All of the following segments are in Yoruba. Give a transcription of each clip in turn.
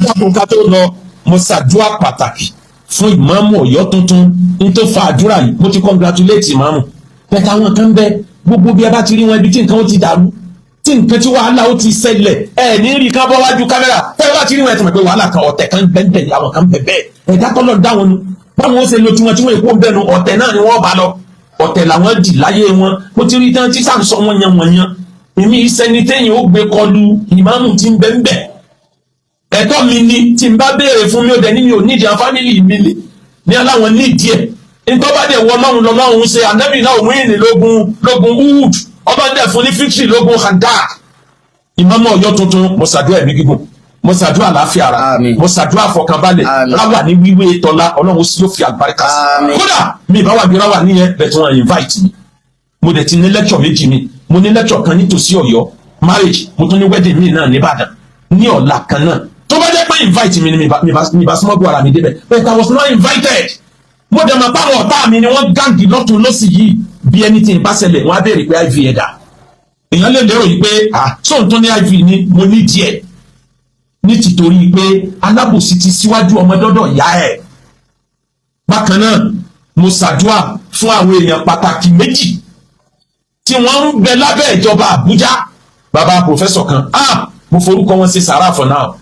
Dákun, ká tó lọ, mo ṣàdúrà pàtàkì fún ìmáàmù Ọ̀yọ́ tuntun. N tó fa àdúrà yìí, mo ti congratulate ìmáàmù bẹ́ẹ̀. Táwọn kan bẹ, gbogbo bí ẹ bá ti rí wọn, ibi tí nǹkan ó ti dàrú, tí nǹkan tí wàhálà ó ti ṣẹlẹ̀, ẹ ní rí ká bọ́ wájú kámẹ́rà. Tẹ́ ẹ bá ti rí wọn, ẹ ti mọ̀ pé wàhálà kan, ọ̀tẹ̀ kan bẹ́ẹ̀, àwọn kan bẹ̀ bẹ́ẹ̀. Ẹ̀dá tọ́lọ̀ dá wọn nu, báwọn ó ṣe lo tiwọn tí wọ́n èkó ń bẹ́nu, ọ̀tẹ̀ náà ni wọ́n bá lọ, ọ̀tẹ̀ làwọn dì láyé wọn. Mo ti rí tán tí sáà ń sọ wọn yan wọn yan. Èmi ìsẹni téèyàn ó gbé kọlu ìmáàmù tí ń bẹ ń bẹ̀. Ẹ̀tọ́ mi ni tí n bá béèrè fún mi. Ó dẹ̀ ní mi ò nídìí, àwọn family mi lè ní aláwọn nídìí ẹ̀. Ntọ́ba dẹ̀ wọ Ọlọ́run lọ́lọ́run ṣe. Ànábì náà wíìnì lógun Uhud, ọba dẹ̀ fún ní victory lógun Khandak. Ìmáàmù Ọ̀yọ́ tuntun, mo ṣàdúrà ẹ̀mí gígùn, mo ṣàdúrà àlàáfíà ara. Àmín. Mo ṣàdúrà fọkànbalẹ̀. Àmín. Ráwà ní wíwé tọ́lá, Ọlọ́run yóò fi àlùbáríkà sí. Àmín. Kódà mi ìbá wà bí ráwà níyẹn bẹ̀ tí wọ́n invite mi. Mo dẹ̀ ti ní lecture méjì mi. Mo ní lecture kan nítòsí Ọ̀yọ́, marriage. Mo tún ní wedding mi náà nìbàdàn ní ọ̀la kan náà. Tó bá jẹ́ pé invite mi ni, mi bá smuggle ara mi débẹ̀, but I was not invited. Mo dẹ̀ mọ̀ pé àwọn ọ̀tá mi ni wọ́n gang lọ́tún lọ́sì yìí. Bí anything bá ṣẹlẹ̀, wọ́n á béèrè pé IV ẹ̀dá. Èèyàn lè lérò yìí pé, ah, sóun tó ní IV ni. Mo ní díẹ̀ ní tìtorí pé alábòsí ti síwájú ọmọ dọ́dọ̀ ìyá ẹ̀. Bákan náà, mo ṣàdúà fún àwọn èèyàn pàtàkì méjì tí wọ́n ń bẹ lábẹ́ ìjọba Àbújá. Bàbá professor kan, ah, mo forúkọ wọn ṣe sàrà for now.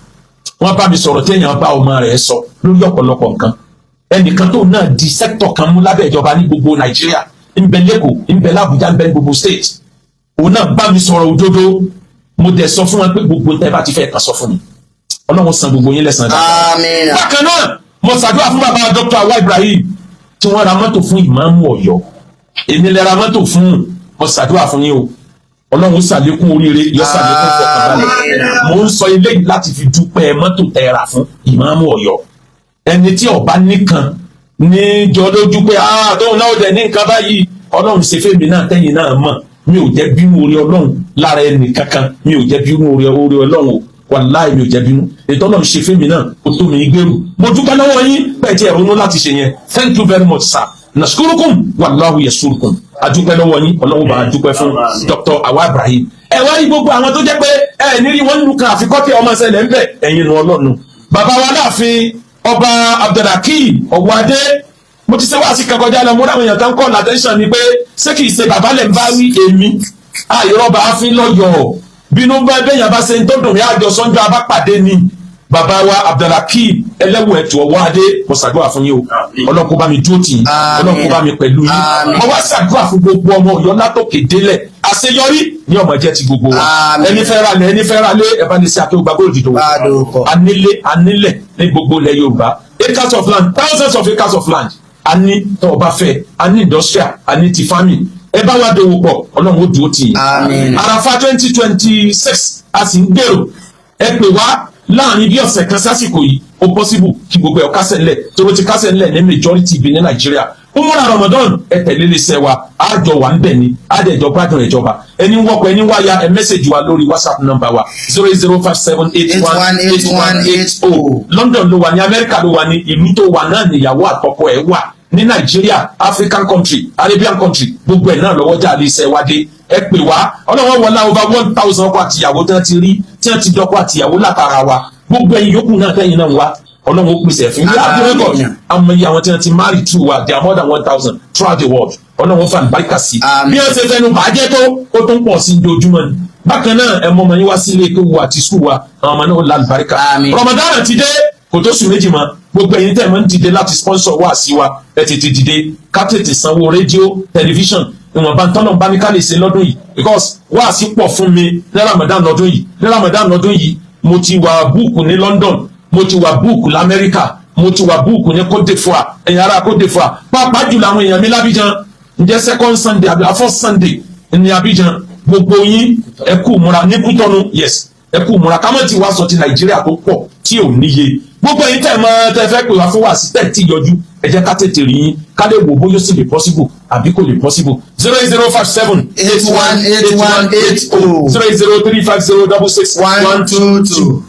Wọ́n bá mi sọ̀rọ̀ téèyàn bá ọmọ rẹ̀ sọ lórí ọ̀pọ̀lọpọ̀ nǹkan. Ẹnìkan tó náà di sector kan mú lábẹ́ ìjọba ní gbogbo Nàìjíríà, ń bẹ lẹ́kọ̀ọ́, ń bẹ l'Àbújá, ń bẹ ní gbogbo state. Òun náà bá mi sọ̀rọ̀ òdodo. Mo dẹ̀ sọ fún wọn pé gbogbo tẹ́ bá ti fẹ́ kàn sọ fún mi, Ọlọ́run san gbogbo yín lẹ́san dáadáa. Àmín. Bákan náà, mo ṣàdúrà fún bàbá Dr. Awa Ibrahim tí wọ́n ra mọ́tò fún ìmáàmù Ọ̀yọ́. Èmi lè ra mọ́tò fún. Mo ṣàdúrà fún yín o. Ọlọ́run ṣàlékún oríire, yọ ṣàlékún fọkànbalẹ̀. Mo ń sọ eléyìí láti fi dúpẹ́ mọ́tò tẹ́ ra fún ìmáàmù Ọ̀yọ́. Ẹni tí ọba nìkan ní jọ lójú pé, ah, tóun náà dẹ̀ ní nǹkan báyìí, Ọlọ́run ṣe fẹ́mi náà, tẹ́yìn náà mọ̀. Mi ò jẹ́ bínú orí Ọlọ́run lára ẹnì kankan. Mi ò jẹ́ bínú orí Ọlọ́run o. Wàláì, mi ò jẹ́ bínú. Ètò Ọlọ́run ṣe fẹ́mi náà, ó tó mi gbèrú. Mo dúpẹ́ lọ́wọ́ yín bẹ́ẹ̀ tí ẹ ronú láti ṣe yẹn. Thank you very much, sir. Naskurukum wallahu yasurukum. Adúpẹ́ lọ́wọ́ yín. Ọlọ́run bá a dúpẹ́ fún Dr. Awa Ibrahim. Ẹ wá rí gbogbo àwọn tó jẹ́ pé ẹ nírí wọn nínú kan àfikọ́tì ọmọ ṣẹlẹ̀ ńbẹ. Ẹ̀yin nu Ọlọ́run. Bàbá wa láàfin, Ọba Abdulrakeem Ọ̀wádé, mo ti ṣe wá sí kankọjá lọ. Mo ráwọn èèyàn tó ń call attention ni pé ṣé kìí ṣe bàbá lẹ̀ ń bá wí? Èmi àìrọ́bà áfín lọ́yọ̀ọ́ bínú bá bẹ́yàn bá ṣe ń tó dùn mí, àjọ sọ́njọ́ abápàdé ni. Bàbá wa Abdulrakeem Ẹlẹ́wù Ẹ̀tù Ọwọ́adé, mo ṣàdúrà fún yín o. Ọlọ́run kó bá mi dúró tì yín. Àmín. Ọlọ́run kó bá mi pẹ̀lú yín. Àmín. Mo wá ṣàdúrà fún gbogbo ọmọ Ọ̀yọ́ látòkè délẹ̀. Àṣeyọrí ní ọmọ jẹ́ ti gbogbo wa. Àmín. Ẹni fẹ́ ra lẹ̀, ẹni fẹ́ ra lé, ẹ bá ní sí Akéwùgbà Gold ìdòwò. Bá a dòwò pọ̀. Anílé, anílẹ̀ ní gbogbo ilẹ̀ Yorùbá, acres of land, thousands of acres of land a ní. Tó o bá fẹ́, a ní industrial, a ní ti farming. Ẹ bá wa dòwò pọ̀, Ọlọ́run ó dúró tì yín. Àmín. Àràfà 2026, a sì ń gbèrò. Ẹ pè wá láàrin bí ọ̀sẹ̀ kan sásìkò yìí. Ó possible kí gbogbo ẹ̀ ó kásẹ̀ ńlẹ̀ tó ti kásẹ̀ ńlẹ̀ ní majority ibi ní Nàìjíríà. Umrah Ramadan, ẹ tẹ̀lé lè wa, àjọ wà ń bẹ̀ ni, àdẹ̀jọ gbádùn ìjọba. Ẹni ń wọ́pọ̀, ẹni wáyà, ẹ message wa lórí WhatsApp number wa, 08057818180. London ló wà ní, Amẹ́ríkà ló wà ní, ìlú tó wà náà níyàwó àtọkọ ẹ̀ wà ní Nàìjíríà, African country, Arabian country, gbogbo ẹ̀ náà lọ́wọ́ jà lè ṣe wá dé. Ẹ pè wá. Ọlọ́wọ́ wọlá over 1,000 ọkọ àtìyàwó tí wọ́n ti rí, tí wọ́n ti dọ́kọ àtìyàwó látara wa. Gbogbo ẹ̀yin yòókù náà, tẹ́yìn náà wá, Ọlọ́run ó pèsè ẹ̀fín. We have the record. Àmọ́ iye àwọn tí wọ́n ti marry through wa, they are more than 1,000 throughout the world. Ọlọ́run ó fa àlùbáríkà sí i. Àmín. Bí wọ́n ṣe fẹnu bàjẹ́ tó, ó tó ń pọ̀ sí ojoojúmọ́ ni. Bákan náà, ẹ mọ ọmọ yín wá sílé kéwu àti school wa. Àwọn ọmọ náà ó la àlùbáríkà. Àmín. Ramadan ti dé, kò tó sùn méjì mọ́. Gbogbo ẹ̀yin tẹ́ ẹ máa ń dìde láti sponsor wá sí wa, ẹ tètè dìde ká tètè sanwó rédíò, tẹlifíṣàn. Ìwọ̀nba tọ́nà bá ní ká lè ṣe lọ́dún yìí, because wá sí pọ̀ fún mi ní Ramadan lọ́dún yìí. Ní Ramadan lọ́dún yìí, mo ti wà book ní London, mo ti wà book lamẹ́ríkà, mo ti wà book ní Côte d'Ivoire. Ẹ̀yin ará Côte d'Ivoire, pàápàá jùlọ àwọn èèyàn mi lábíjan, ǹjẹ́ second Sunday àbí first Sunday ní Abidjan, gbogbo yín, ẹ kú múra ní Kútọ́nù. Yes, ẹ kú múra. Kámọ́ tí wàá sọ ti Nàìjíríà tó pọ̀ tí ò níye. Gbogbo ẹ̀yin tẹ́ mọ̀, tẹ́ fẹ́ pè wá fún wàásí, tẹ́ tí yọjú, ẹ jẹ́ ká tètè rí yín, ká lè wò bóyá ó sì lè possible àbí kò lè possible. 08057 818180 0803506 122.